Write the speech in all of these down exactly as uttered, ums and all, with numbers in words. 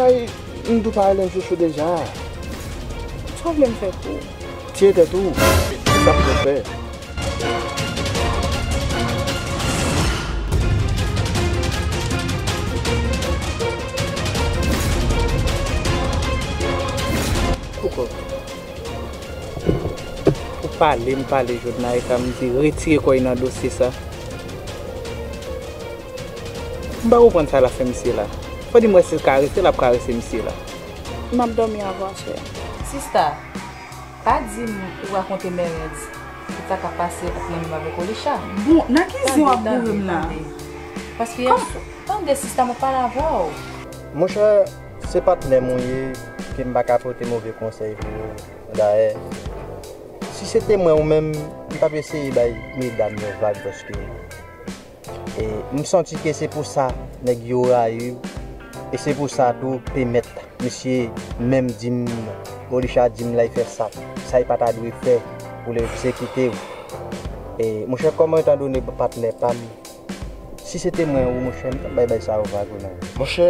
Ay, m tou pa rele m chouchou deja. Sa w vle m fè pou ou? Tiye tèt ou. Sa m fè. Pouko? Ou pale, m pale, Jodnaïka, m di retire kò w nan dosye sa. M pa konprann sa l ap fè misye la. Fò di m wè si l ka rete, l ap karese misye la. M ap dòmi avè w aswè a. Sista, pa di m ou rakonte mèrenn tout sa k ap pase ant mwen menm avèk Olisha. Bon, nan ki zen w ap boure m la? Paske yè swa, tande sista, mwen pale avè w. Monchè, se patnè m ou ye, ke m pa ka pote move konsèy pou ou. Dayè, si se te mwen ou menm, m t ap eseye bay medam yo vag paske e m santi ke se pou sa nèg yo rayi w. E se pou sa tou pèmèt misye menm di m, Olisha di m l al fè sa, sa l pa ta dwe fè pou l egzekite w. E monchè, kòman etandone patnè pa m, si se te mwen ou monchè, m t ap bay bagay sa yo vag ou non. Monchè,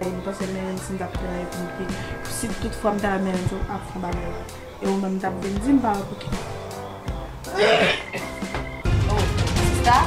m panse mèrenn si m t ap pran epi m te, si toutfwa m ta wè mèrenn ap fè bagay la. E ou menm t ap vin di m pa wè pou ki. Oh, sista?